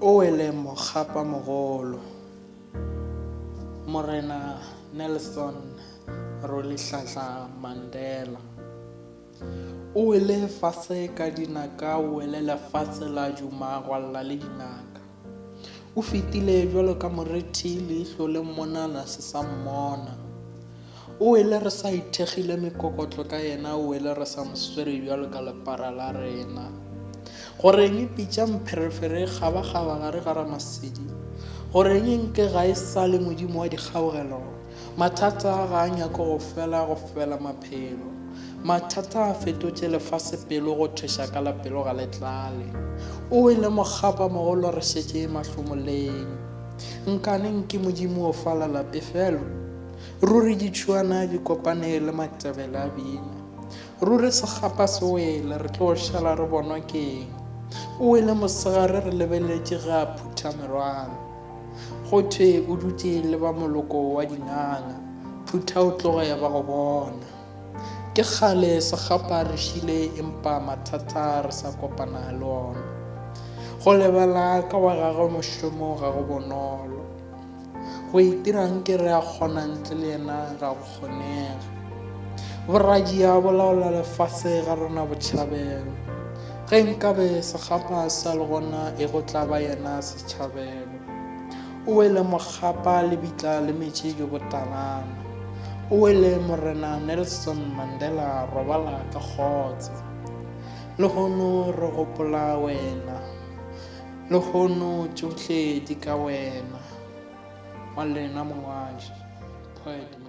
O wele mokgapa mogolo. Morena Nelson Rolihlahla Mandela. O wele fase ka dinaka o wele lefase la duma gwa lla le dinaka. O fetile bjalo ka morithi leihlo le mmona la se sa mmona. O wele re sa ithekgile mekokotlo ka yena o wele re sa mo swere bjalo ka lepara la rena. Goreng pitša mpherefere e kgabakgaba gare ga Ramasedi? Goreng nke ga e sa le Modimo wa dikgaogelo? Mathata ga a nyake go fela go fela maphelo. Mathata a fetotše lefase pelo go thweša ka la pelo ga le tlale. O wele mokgapa mogolo re šetše mahlomoleng. Nkaneng ke Modimo o falala pefelo? Ruri ditšhuana di kopane le matebele a bina. Ruri sekgapa se wele, re tlo šala re bonwa keng? O wele mosegare re lebeletše ge a phutha merwalo. Go thwe o dutše le ba moloko wa dinganga. Phutha o tloge ba go bona. Ke kgale sekgapa re šile empa mathata re sa kopana le ona. Go lebala ka wa gagwe mošomo ga go bonolo. Go itira nke re a kgona ntle le yena ga go kgonege. Boradia bo laola lefase ga rena botšhabelo. Ge nkabe sekgapa sa le gona e go tla ba yena setšhabelo. O wele mokgapa lebitla le metše jo botalana. O wele Morena Nelson Mandela robala ka kgotso. Lehono re gopola wena. Lehono tšohle di ka wena. Wa lena mongwadi, poet.